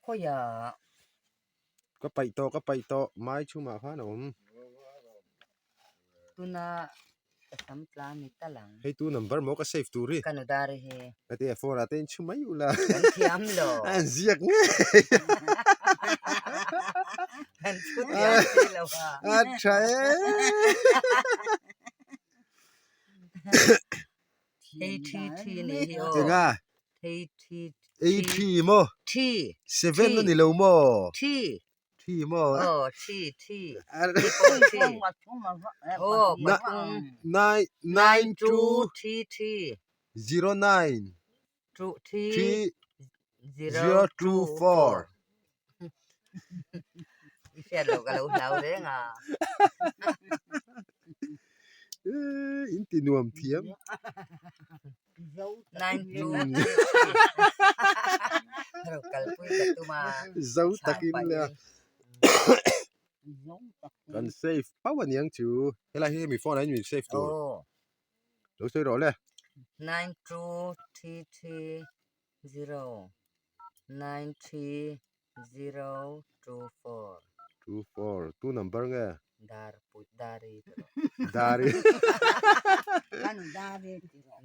Khawiah. Ka paih tawh ka paih tawh mai chhumah khan a awm. Tuna ka sam tla ni tal ang. Hei tu number maw ka save tur hi. Ka nu dar hi. Ka ti a phone ah te in chhu mai ula. Kan thiam lo. A an ziak ngei. Kan chhu thiam si lo a. A tha e. Hei thi thi ni hi aw. Enga? Hei thi Ei thi maw? Thi. Seven a ni lo maw? Thi. Thi maw? Aw thi thi. Thi pawh thi. Aw pathum. Nine nine two thi thi. 09 Two thi. 3 0 0 2 4. I hriat loh ka lo hlau reng a. In ti nuam thiam. Zo takin le a. Kan save pau a niang chu. Helai hi mi phone ah hian min save tur. Lo sawi rawh le. 92330 93024. 24 tu number nge? Dar put dari Dari. Kanu dari ti rawh.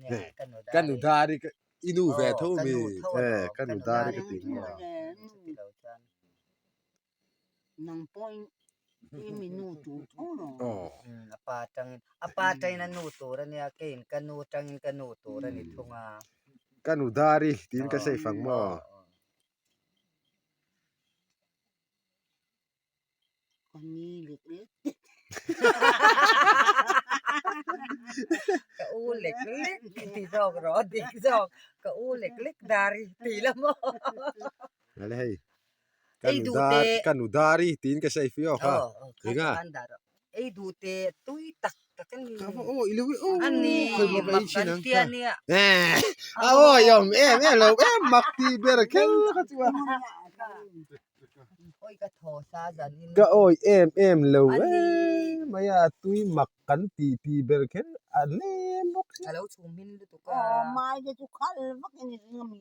Kanu dari ka i nu ve tho mi e kanu dari ka ti maw. Nang pawh i mi nu tur tho lo. A pa tangin a pa tangin a nu tur a nia keiin ka nu tangin ka nu tur a ni thung a. Ka nu dari tiin ka safe ang maw. Ka ni lek lek. Ka u lek lek ti zawk rawh dik zawk ka u lek lek dari ti la maw. Lale hei. Ka nu dari tiin ka sawi fio kha. Enga? Ei duh te tui tak tak a ni. Ka va aw ilo aw. A ni mak kan ti a nia. A aw i awm em em lo em mak ti ber kher kha chu a. Oi ka thaw sa zan in. Ka awi em em lo em mai a tui mak kan ti ti ber kher a nem bawk sia. A lo chhum hmin lutuk a. Aw mai te chu khal vak in i ring a mi.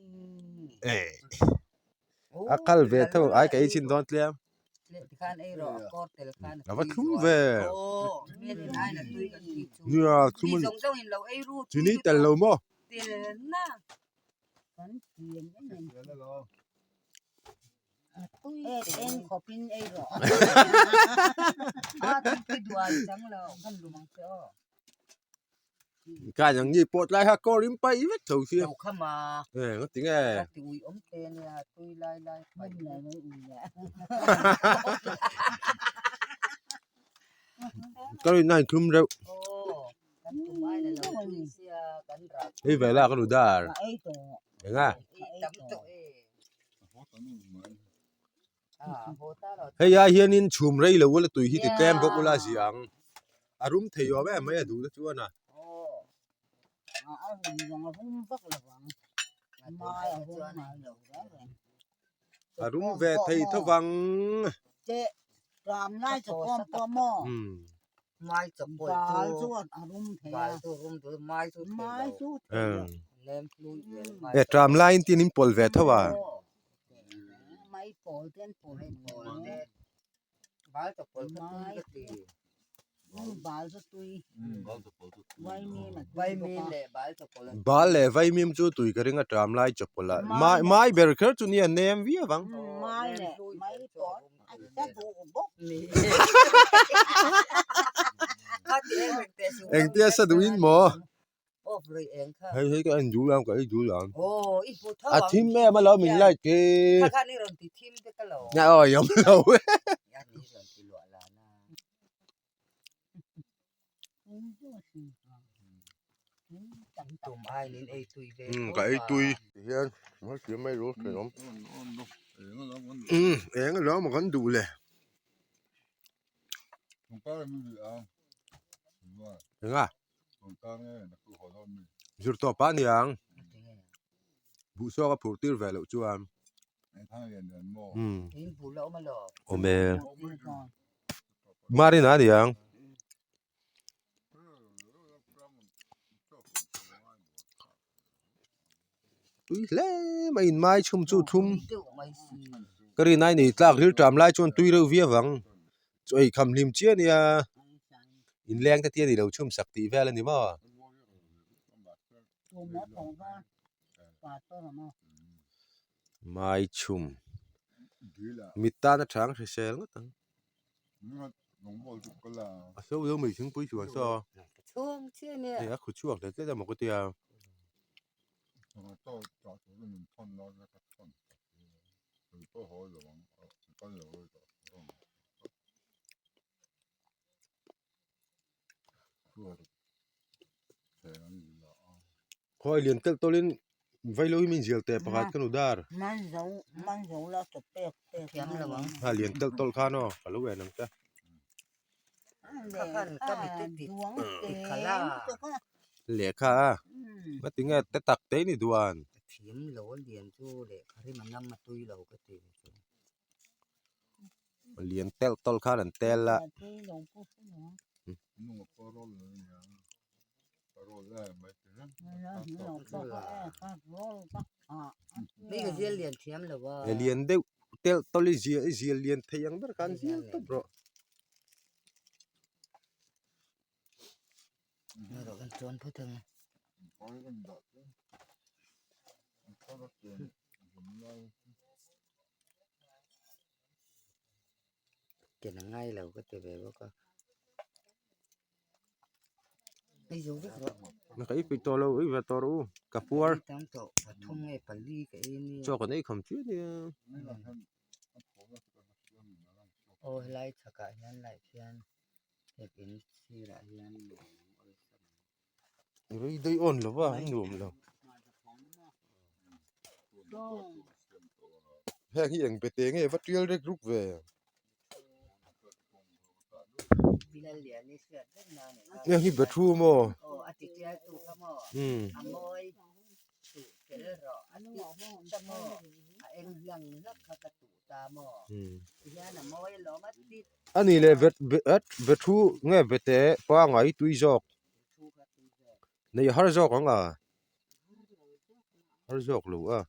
A kal ve tho ai ka ei chin dawn tlem. A va thlum ve. Nia thlum a ni. Chini tel lo maw? Ka yang ni pawh tlai kha kawr in paih vek tho si. E nga ti nge. Ka rin a in thlum reuh. Hei ve la ka nu dar. Enga. Hei ai hianin chhum rei lo ula tui hi ti tlem bawk ula a zia ang. A rum thei awm em mai a duh na chuan a. A rum ve thei tho vang. E tram laiin tin in pawl ve tho a. Bal leh vaimim chu tui ka ring a tram lai chawpawlh a mai mai ber kher chu nia nem viau ang. Engtia sa duhin maw? Hei hei ka en dul ang ka ei dul ang. A thim em a lo min light khi. Awi awm lo e. Ka ei tui. Tihian hetiang mai ru thenawm. Eng alawm kan duh le. Enga? Zir tawp a niang. Buhsawk a phurh tir ve loh chuan. Awm e. Marina a niang. Tui hle mai in mai chhum chu thum. Ka rin ai nei tlak ril ṭam lai chuan tui reuh viau ang. Chaw ei kham hlim chiah a nia. Inleng te tian i lo chhum sak tih vel a ni maw? Mai chhum. Mit tan a chang hrisel ngawt ang. A so lo mai thingpui chuan saw. Hei a khu chhuak hle tlet a maw ka tia. Khawi lian telh tawlhin vailo hi min zial teh pakhat ka nu dar. Ha lian telh tawlh khan aw ka lo en ang che. Lehkha a ngatinge te tak te ni duan. Lian telh tawlh khan an tel a. Lian deuh telh tawlh i zial i zial lian thei ang ber khan zial tawp rawh. Ken a ngai lo ka ti ve bawk a ei zo vek rawh ka ei peih tawh lo ei ve tawh rawh u ka puar tam tawh pathum nge pali ka ei ania chaw kan ei kham chiah ania aw helai chhakah hian light hian hep in sirah hian rei daih awn lo va an nuam lo heng hi eng bete nge va tial rek ruk ve. Heng hi bathroom aw umm. A nih leh bethu nge bete pangai tui zawk neih har zawk ang a har zawk lo a.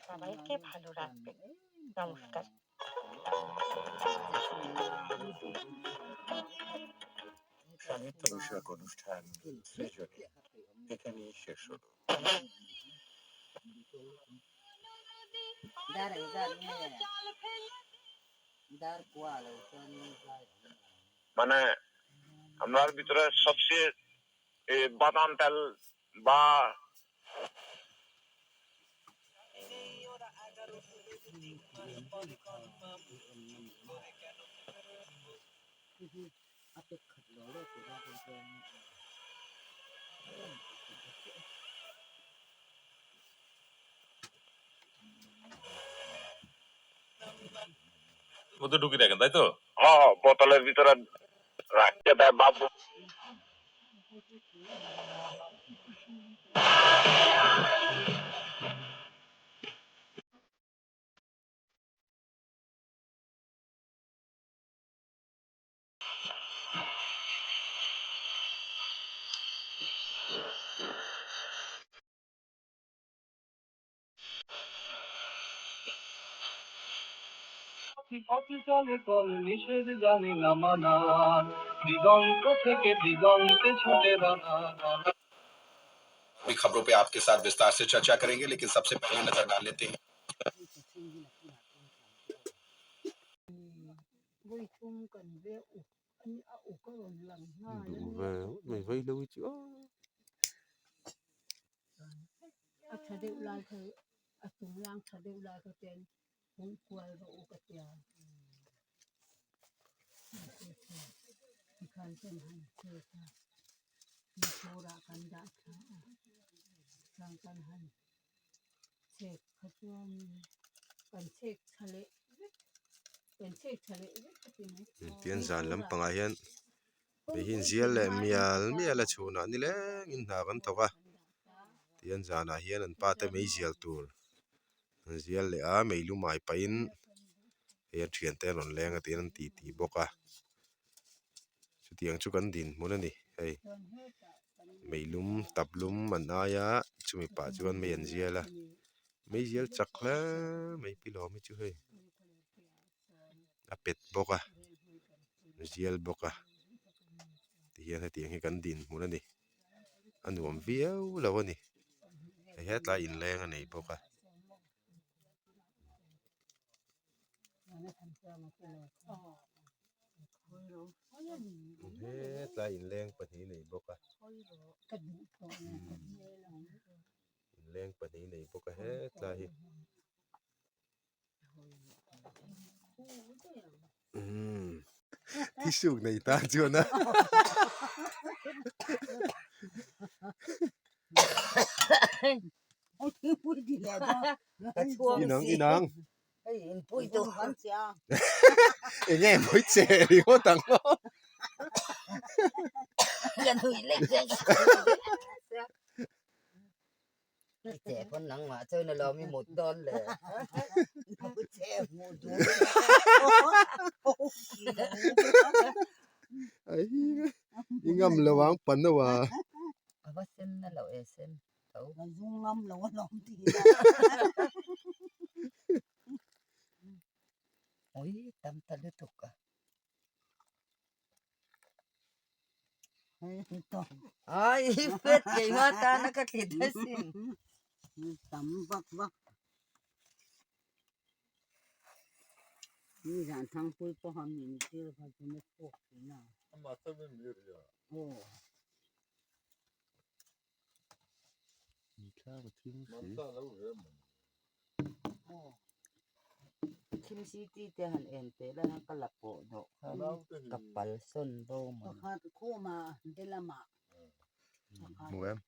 সবাইকে ভালো রাখবেন নমস্কার সাহিত্য বিষয়ক অনুষ্ঠান সৃজনী এখানেই শেষ হলো। মানে আপনার ভিতরে সবচেয়ে বাদাম তেল বা মধ্যে ঢুকিয়ে রাখেন তাই তো? হ্যাঁ, বোতলের ভিতরে রাখতে দেয় বাবু। পথে চলে কল নিষেধ জানি না মানার দিগন্ত থেকে দিগন্তে ছুটে রানা রানা भी खबरों पे आपके साथ विस्तार से चर्चा करेंगे लेकिन सबसे पहले नजर डाल लेते हैं Duh ve mai vai lo hi chu aw. Tian zan lampangah hian hei hi inzial leh mial mial a chhunah nilengin hna kan thawk a tian zanah hian an pa te meizial tur an zial leh a mei lumai pahin hei an thiante an rawn leng a tiin an titi bawk a chutiang chu kan dinhmun a ni. Hei meilum tap lum an ai a chumi pah chuan mei an zial a meizial chak hle mai pi lawm hi chu hei a pet bawk a zial bawk a tihian hetiang hi kan dinhmun a ni a nuam viau lo a ni hei hetlai inleng a nei bawk a. Hetlai inleng pahnih nei bawk a inleng pahnih nei bawk a hetlai hi umm thisuk nei tan chuan a inang inang enge mawi che ringawt ang aw i ngam lo ang pano a. Hmu em?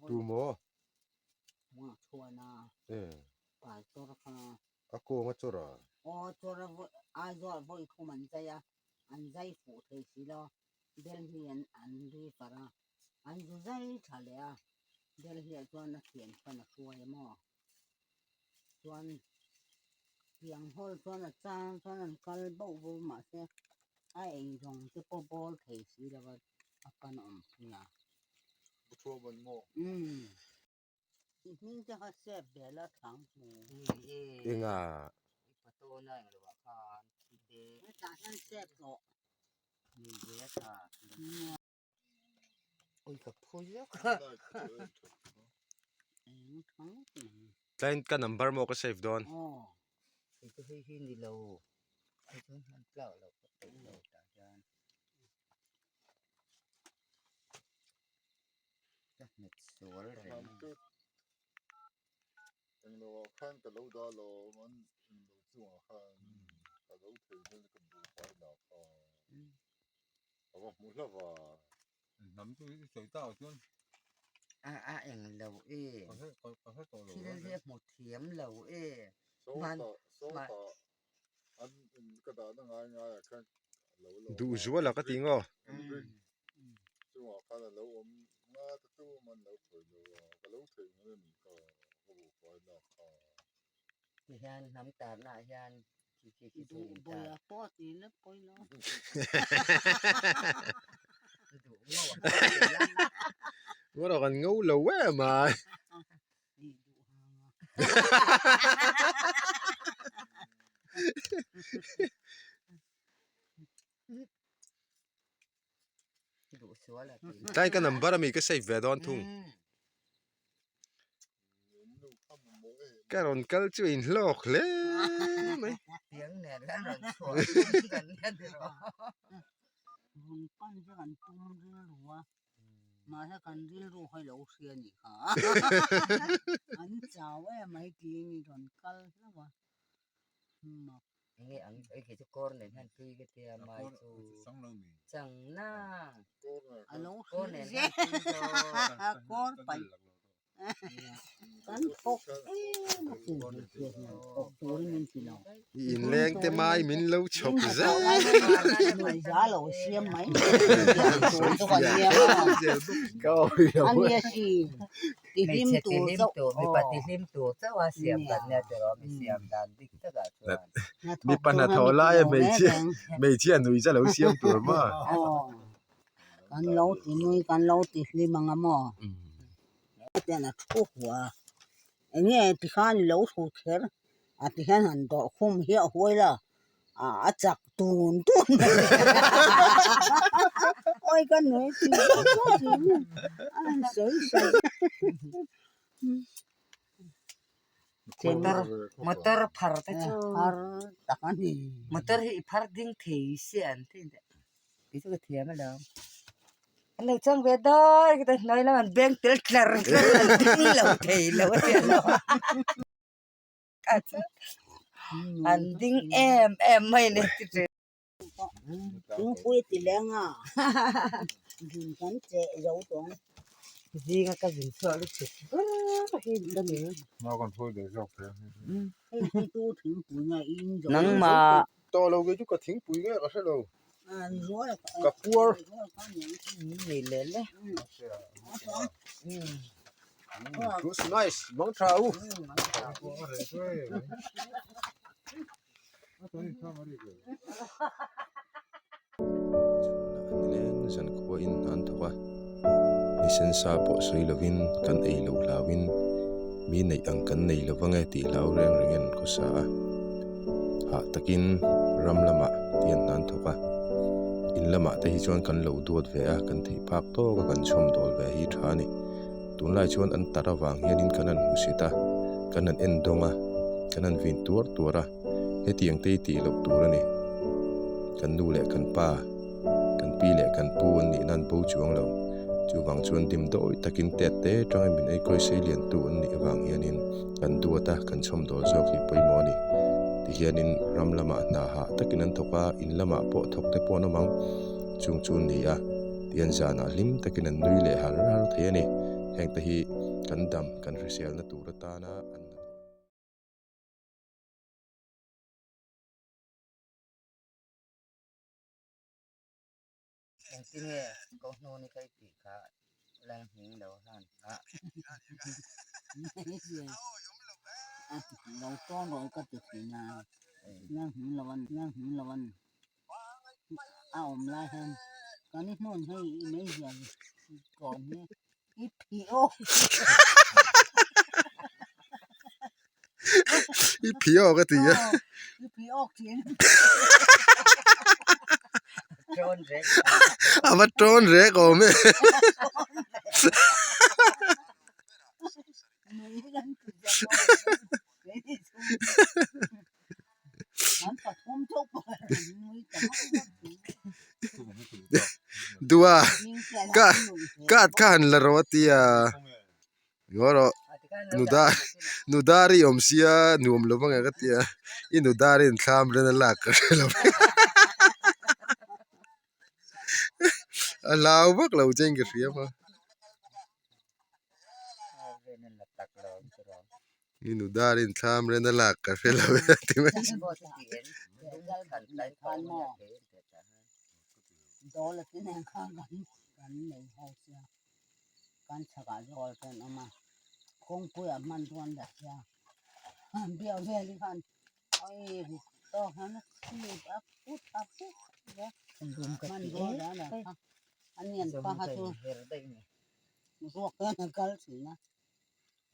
Tu maw? A kawng a chawr a? Enga? Tlaiin ka number maw ka save dawn? Duh zual a ka ti ngaw. Ngaw kan ngo lo em a. Tlai ka number ami ka save ve dawn thung. Ka rawn kal chu a inhlawk hle mai. Kan thawk em a sin hmeichhia hian thawk turin min ti lo. I inleng te mai min lo chhawp zel. Nuaiza lo siam mai mai chu kan nia maw. A nia si tihlim tur chauh mipa tihlim tur chauh a siam kan nia tiraw mi siam dan dik takah chuan. Mipa hnathawh laia hmeichhia hmeichhia nuiza lo siam tur maw. Kan lo ti nui kan lo ti hlim ang a maw. Hetiang a thu hua a, enge tikhan i lo thu kher a tihian han dawrh khum hi a huai la, a chak tun tun mai awi ka nui tih a han sawi sawi. Motor motor phar te chu phar tak a ni. Motor hi i phar ding thei si an ti tih chu ka thiam alawm. An lo chang ve dawn ka ti hnuai lamah an beng tel tlar tlar an ding lo thei lo a tia lo an ding em em mai a ni ti thin. Thingpui ti leng a zin kan cheh zo tawh ang. Zinga ka zin chhuak lutuk ber hi ka ni. Hei hi chu thingpui nge i in zo. Nangmah. Tawh lo kei chu ka thingpui nge ka hre lo. Ka puar. Nei leh le. Good nice mang tha u. Chhunah nileng zan khuain an thawk a, ni sensa pawh sawi lovin kan ei lo hlauin mi neih ang kan nei lo vang e tih hlau reng rengin an khawsa a. Hah takin ram lamah tian an thawk a, in lamah te hi chuan kan lo duat ve a, kan theih phak tawk a kan chhawm dawl ve hi tha a ni. Tunlai chuan an tar avang hianin kan han hmusit a, kan han en dawng a, kan han vin tuar tuar a, hetiang te hi tih loh tur a ni. Kan nu leh kan pa, kan pi leh kan pu an nih nan bo chuang lo. Chuvang chuan dim dawi takin tet te tangin min eikawi sei liantu an nih avang hianin kan duat a, kan chhawm dawl zawk hi pawimawh a ni. Tihianin ram lamah hna hah takin an thawk a, in lamah pawh thawk te pawh an awm ang. Chung chu an ni a. Tihian zanah hlim takin an nui leh har har thei a ni. Heng te hi kan dam, kan hriselna tur atana an hnathawh. Engtinge ko hnu ni kai tih kha lal hming lo han a. Lo tawn rawh ka ti thin a, lal hming lo an, lal hming lo an. A awm lai hian kan i hnawn hei i meizial tawm hi i phih awk I phih awk a ti a. I phih awk thin. Tawn rek. A va tawn rek awm e. Dua ka kat kha han la rawh a tia ngaw rawh nudar nudar i awm sia nuam lo vang e ka tia i nudar in thlam ren a lak ka hre lo a hlau vak lo che in ka hria a. I nu darin thlam ren a lak ka hre lo e ti mai si.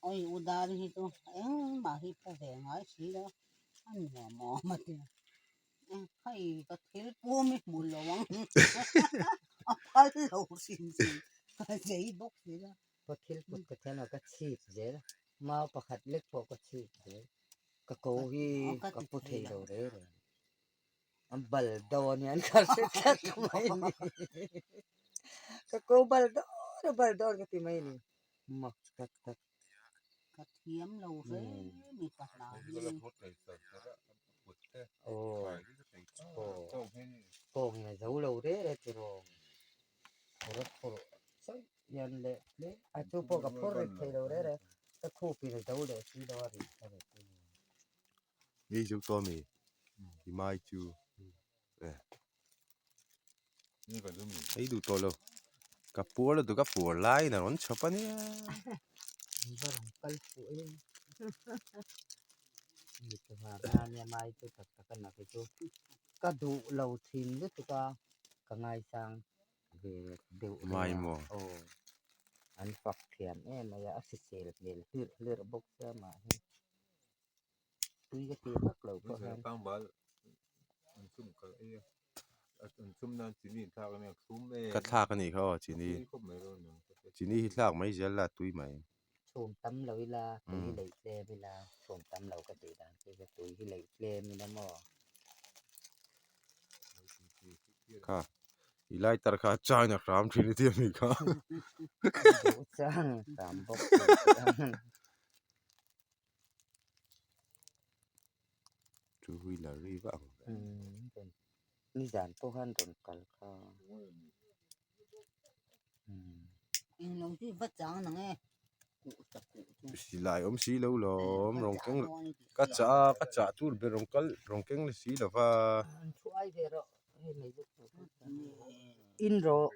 Oi u dar hi chu engmah hi pu ve ngai si lo a nuam awm a tia eng hei ka thil pum hi hmu lo ang a phal lo hrim hrim ka zei bawk si lo. Ka thil put ka thiam lo ka chhip zel mau pakhat lek pawh ka chhip zel ka ko hi ka pu thei lo reng reng an bal dawn hian ka hre tlat mai a ni ka ko bal dawn a bal dawn ka ti mai a ni. Mak tak tak. Ka thiam lo hle mipa hna hi. Aw aw kawng in a zo lo reh reh tiraw phur a phur sawi hian leh hle a chu pawh ka phur rit thei lo reh reh. puk in a zo leh si lo a ri ka ri. Ei zo tawh ami i mai chu eh ei duh tawh lo ka puar lutuk a puar laiin a rawn chhawp a nia. Va rawn kal fuh em mi chu nghak a nia mai chu tak tak a nak hi chu ka duh lo thin lutuk a ka ngaisang ve deuh Mai maw? Aw an fak thiam em mai a a hrisel hmel hlir hlir bawk sia mah hi. Tui ka ti vak lo pawh hian. Ka thlak a nih kha aw chini chini hi thlak mai zel la tui mai. Chhum tam lo ila tui hi leih tlem ila chhum tam lo ka tih dan chu tui hi leih tlem ila maw. Kha i lighter kha china hram thin i tia mi kha. Duh chang hram bawk tih. Two wheeler ri vak ang ve. Umm nizan pawh khan rawn kal kha. Umm. Englo chu i va chang nang e. Kuh ta kuh chu. Silai awm si lo lawm rawn keng ka chah a ka chah tur ber rawn kal rawn keng la si lo va. An thu ai ve rawh hei mai lutuk in rawh.